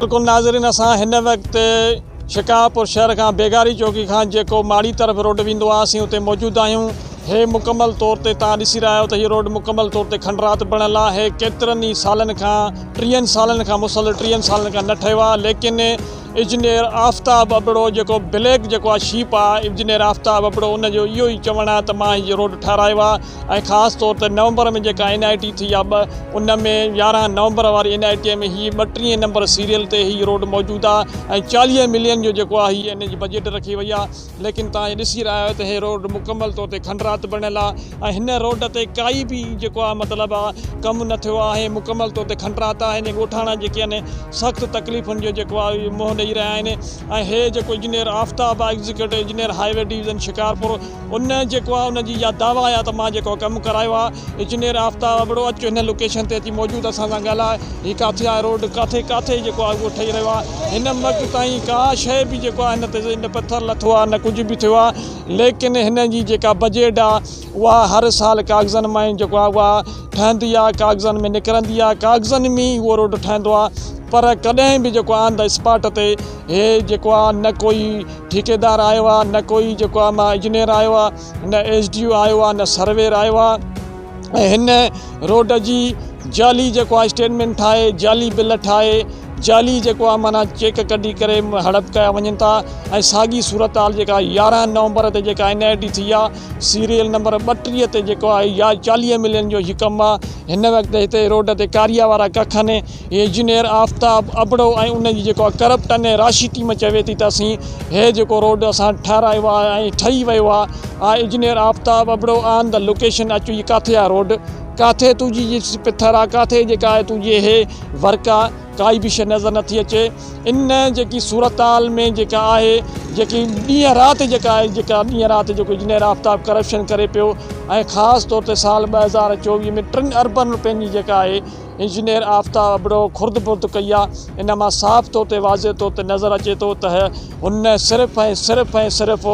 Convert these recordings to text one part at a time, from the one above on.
بلڪل ناظرين اسان هن وقت شڪارپور شهر کان بيگاري چوڪي کان جيڪو ماڙي طرف روڊ ويندو آهي اسين اتي موجود آهيون هي مڪمل طور تي تان ڏسي رهيا آهيو ته هي روڊ مڪمل طور تي کنڊرات بڻيل آهي ڪيترن ئي سالن کان ٽيهن سالن کان مسلسل ٽيهن سالن کان نه ٺهيو آهي ليڪن انجنيئر آفتاب ابڙو جيڪو بليڪ جيڪو آهي شيپ آهي انجنيئر آفتاب ابڙو ان جو اهو ئي چوڻ آهي ته مان هي روڊ ٺهرايو آهي ۽ خاص طور تي نومبر ۾ جيڪا اين آء ٽي ٿي آ ٻه ان ۾ 11 نومبر واري اين آء ٽي ۾ هي 32 نمبر سيريل تي هي روڊ موجود آ ۽ 40 ملين جو جيڪو آ هي ان جي بجيٽ رکي وئي آ ليڪن توهان هي ڏسي رهيا آهيو ته هي روڊ مڪمل طور تي کنڊرات بڻيل آ ۽ هن روڊ تي ڪائي به جيڪو آ مطلب آ ڪم نه ٿيو آ هي مڪمل طور تي کنڊرات آ هن ڳوٺاڻا جيڪي آهن سخت تڪليفن جو جيڪو آ منهن ڏئي رهيا آهن ۽ هي جيڪو انجنيئر آفتاب آ executive engineer highway division Shikarpur ان جيڪو آ ان جي اها دعويٰ آ ته مان جيڪو ڪم ڪرايو آ انجنيئر آفتاب ابڙو اچ هن لوڪيشن تي اچي موجود اسان سان ڳالهاء هي ڪاٿي آ روڊ ڪاٿي ڪاٿي جيڪو آ اهو ٺهي رهيو آ هن وقت تائين ڪا شيء به جيڪو آ هن تي نه پٿر لٿو آ نه ڪجهه به ٿيو آ ليڪن هن جي جيڪا بجيٽ آ اها هر سال ڪاغذن مان ئي جيڪو آ اها ٺهندي آ ڪاغذن ۾ نڪرندي آ ڪاغذن ۾ ئي اهو روڊ ٺهندو آ پر ڪڏهن به جيڪو آن the spot تي هي جيڪو آ نه ڪوئي ٺيڪيدار آيو آ نه ڪوئي جيڪو آ مان انجنيئر آيو آ نه ايس ڊي او آيو آ نه سروير آيو آ ۽ هن روڊ جي جعلي جيڪو آ اسٽيٽمينٽ ٺاهي جعلي بل ٺاهي جعلي جيڪو آ معنيٰ چيڪ ڪڍي ڪري هڙپ ڪيا وڃن ٿا ۽ ساڳي صورتحال جيڪا 11 نومبر تي جيڪا اين I ٽي ٿي آ سيريل نمبر 32 تي جيڪو آ يا 40 ملين جو هي ڪم آ هن وقت هتي روڊ تي ڪاريا وارا ڪک آهن هي انجنيئر آفتاب ابڙو ۽ ان جي جيڪو ڪرپٽ ۽ راشي ٽيم چوي ٿي ته اسين هي جيڪو روڊ اسان ٺهرايو آهي ۽ ٺهي ويو آهي engineer Aftab Abro on the location اچ هي ڪاٿي آهي روڊ ڪاٿي تنهنجي جي پٿر آهي ڪاٿي جيڪا آهي تنهنجي هي ورڪ آهي ڪائي به شيء نظر نٿي اچي ان جيڪي صورتحال ۾ جيڪا آهي جيڪي ڏينهن رات جيڪا آهي جيڪا ڏينهن رات جيڪو انجنيئر آفتاب ڪرپشن ڪري پيو ۽ خاص طور تي سال 2024 ۾ 3 اربن روپين جي جيڪا آهي انجنيئر آفتاب ابڙو خرد برد ڪئي آ ان مان صاف طور تي واضح طور تي نظر اچي ٿو ته هن صرف ۽ صرف ۽ صرف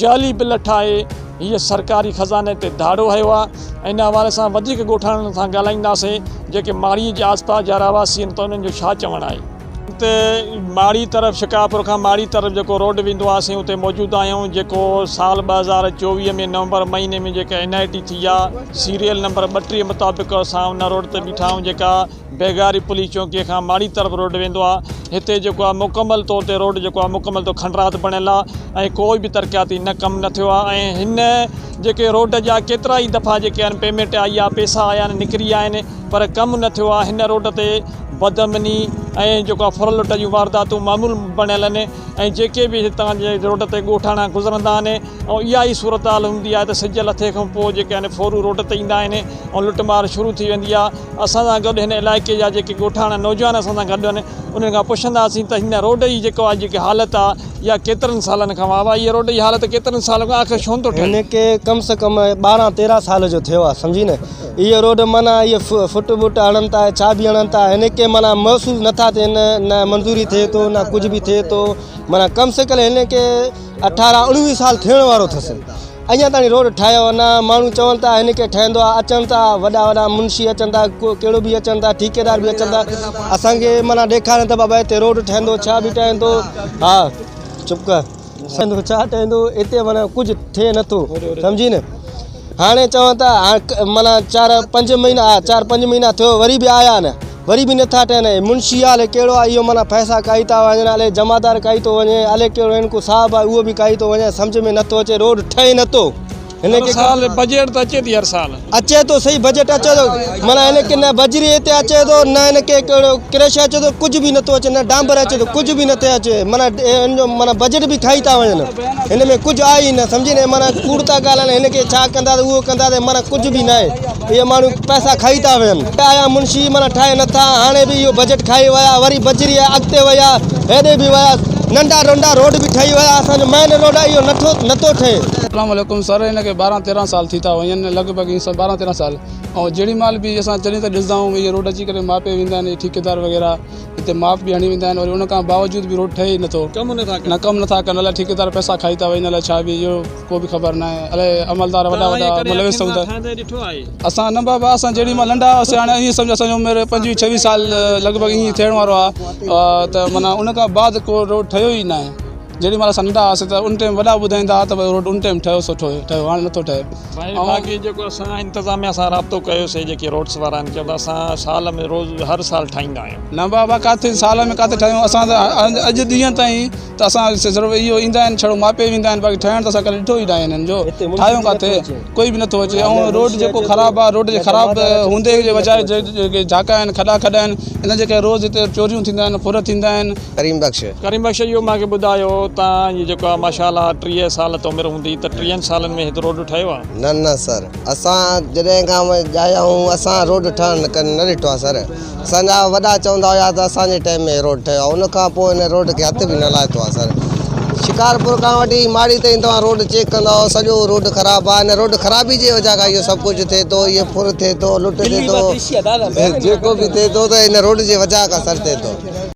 جعلي بل ٺاهي هيء سرڪاري خزاني تي ڌاڙو هنيو آ ان حوالي سان وڌيڪ ڳوٺاڻن سان ڳالهائينداسين جيڪي ماڙي جي آس پاس جا رهواسي آهن ته انهن جو ڇا چوڻ آهي. اتي ماڙي طرف شڪارپور کان ماڙي طرف جيڪو روڊ ويندو آ اسين اتي موجود آهيون جيڪو سال 2024 ۾ نومبر مهيني ۾ جيڪا اين I ٽي ٿي آ سيريل نمبر 32 مطابق اسان ان روڊ تي بيٺا آهيون جيڪا بيگاري پوليس چونڪي کان ماڙي طرف روڊ ويندو آ هتي جيڪو آ مڪمل طور تي روڊ جيڪو آ مڪمل طور کنڊرات بڻيل آ ۽ ڪوئي به ترقياتي نه ڪم نه ٿيو آ ۽ هن جيڪي روڊ جا ڪيترا ئي دفعا جيڪي آهن پيمينٽ آئي آ پيسا آيا آهن نڪري ويا آهن پر ڪم نه ٿيو آهي هن روڊ تي بدامني ۽ جيڪو آهي ڦر لٽ جون وارداتون معمول بڻيل آهن ۽ جيڪي به هتان جي روڊ تي ڳوٺاڻا گذرندا آهن ۽ اها ئي صورتحال هوندي آهي ته سج لٿي کان پوء جيڪي آهن ڦورو روڊ تي ايندا آهن ۽ لٽ مار شروع ٿي ويندي آهي اسان سان گڏ هن علائقي جا جيڪي ڳوٺاڻا نوجوان اسان سان گڏ آهن انهن کان پڇنداسين ته هن روڊ جي جيڪو آهي جيڪي حالت آهي اها ڪيترن سالن کان آهي اها روڊ جي حالت ڪيترن سالن کان آخر ڇو نٿو ٺهي. هن کي ڪم سي ڪم 12 13 سال جو ٿيو آهي سمجهي نه اهي روڊ معنيٰ اهي فٽ بٽ هڻن ٿا ڇا به هڻن ٿا هن کي معنيٰ محسوس نٿا ٿين نه منظوري ٿئي ٿو نه ڪجهه به ٿئي ٿو معنيٰ ڪم سي ڪم هن کي اٺارهن اڻويهه سال ٿيڻ وارو اٿس اڃا تائين روڊ ٺاهيو نه ماڻهو چون ٿا هن کي ٺهندو آهي اچن ٿا وڏا وڏا منشي اچن ٿا ڪهڙو به اچن ٿا ٺيڪيدار به اچن ٿا اسانکي معنيٰ ڏيکارن ٿا بابا هتي روڊ ٺهندو ڇا به ٺهندو ها چپ ڪر ٺهندو ڇا ٺهندو هتي معنيٰ ڪجهه ٿئي نٿو سمجهي نه هاڻي چون ٿا معنيٰ چار پنج مهينا چار پنج مهينا ٿيو وري به آيا نه وري به نٿا ٺهن منشي آ الائي ڪهڙو آ اهو معنيٰ پئسا کائي ٿا وڃن الائي جمعدار کائي ٿو وڃي الائي ڪهڙو هن ڪو صاحب آ اهو به کائي ٿو وڃي سمجهه ۾ نٿو اچي روڊ ٺهي نٿو هن کي سال بجيٽ ته اچي ٿي هر سال اچي ٿو صحيح بجيٽ اچي ٿو معنيٰ هن کي نه بجري هتي اچي ٿو نه هن کي ڪهڙو ڪرش اچي ٿو ڪجهه به نٿو اچي نه ڊامبر اچي ٿو ڪجهه به نٿو اچي معنيٰ هن جو معنيٰ بجيٽ به کائي ٿا وڃن هن ۾ ڪجهه آهي ئي نه سمجهي نه معنيٰ ڪوڙ ٿا ڳالهائن هن کي ڇا ڪندا اهو ڪندا معنيٰ ڪجهه به ناهي اهي ماڻهو پئسا کائي ٿا وڃن آيا منشي معنيٰ ٺاهي نٿا هاڻي به اهو بجيٽ کائي ويا وري بجري اڳتي ويا هيڏي به ويا. ننڍا ننڍا روڊ به ٺهي ويا اسان جو مين روڊ آهي اهو نٿو نٿو ٺهي. اسلام عليڪم سر هن کي 12 13 سال ٿي ٿا وڃن لڳ ڀڳ ائين 12 13 سال ۽ جهڙي مهل به اسان چڏهن ته ڏسندا آهيون اهي روڊ اچي ڪري ماپي ويندا آهن اهي ٺيڪيدار وغيره هتي ماپ به هڻي ويندا آهن وري ان کان باوجود به روڊ ٺهي ئي نٿو ڪم نٿا ڪن نه ڪم نٿا ڪن الائي ٺيڪيدار پئسا کائي ٿا وڃن الائي ڇا به اهو ڪو به خبر ناهي الائي عملدار وڏا توهان وڏا ائين ڪڏهن ملوث اکين هوندا سان ٺهندي ڏٺو آهي؟ اسان نه بابا اسان جيڏي مهل ننڍا هئاسين هاڻي ائين سمجهه اسان جي عمر 25 26 سال لڳ ڀڳ ائين ٿيڻ وارو آهي ته معنيٰ ان کان بعد ڪو روڊ ٺهيو ئي ناهي جيڏي مهل اسان ننڍا هئاسين ته ان ٽائيم وڏا ٻڌائيندا هئا ته ڀئي روڊ ان ٽائيم ٺهيو سو ٺهيو ٺهيو هاڻي نٿو ٺهي. ڀائي باقي جيڪو اسان انتظاميا سان رابطو ڪيوسي جيڪي روڊس وارا آهن چون ٿا اسان سال ۾ روز هر سال ٺاهيندا آهيون. نه بابا ڪاٿي سال ۾ ڪاٿي ٺاهيون اسان ته اڄ ڏينهن تائين ته اسان صرف اهو ايندا آهن ڇڙو ماپي ويندا آهن باقي ٺاهڻ ته اسان ڪڏهن ڏٺو ئي ناهي هنن جو ٺاهيون ڪاٿي ڪوئي به نٿو اچي ۽ روڊ جيڪو خراب آهي روڊ جي خراب هوندي جي بجاء جيڪي جھاڪا آهن کڏا کڏا آهن ان جي ڪري روز هتي چوريون ٿيندا آهن ڦر ٿيندا آهن. ڪريم بخش. ڪريم بخش اهو مان کي ٻڌايو تان هي جيڪو آهي ماشاء الله 30 سال ته عمر هوندي ته 30 سالن ۾ هت روڊ ٺهيو آهي؟ نه نه سر اسان جڏهن کان ڄايا آهيون اسان روڊ ٺهڻ نه ڏٺو آهي سر اسان جا وڏا چوندا هيا ته اسان جي ٽائيم ۾ روڊ ٺهيو آهي ان کان پوء هن روڊ کي هٿ به نه لاتو آهي سر شڪارپور کان وٺي ماڙي تائين توهان روڊ چيڪ ڪندؤ سڄو روڊ خراب آهي هن روڊ خرابي جي وجه کان اهو سڀ ڪجهه ٿئي ٿو اهو ڦر ٿئي ٿو لٽ ٿئي ٿو جيڪو به ٿئي ٿو ته هن روڊ جي وجه کان سر ٿئي ٿو.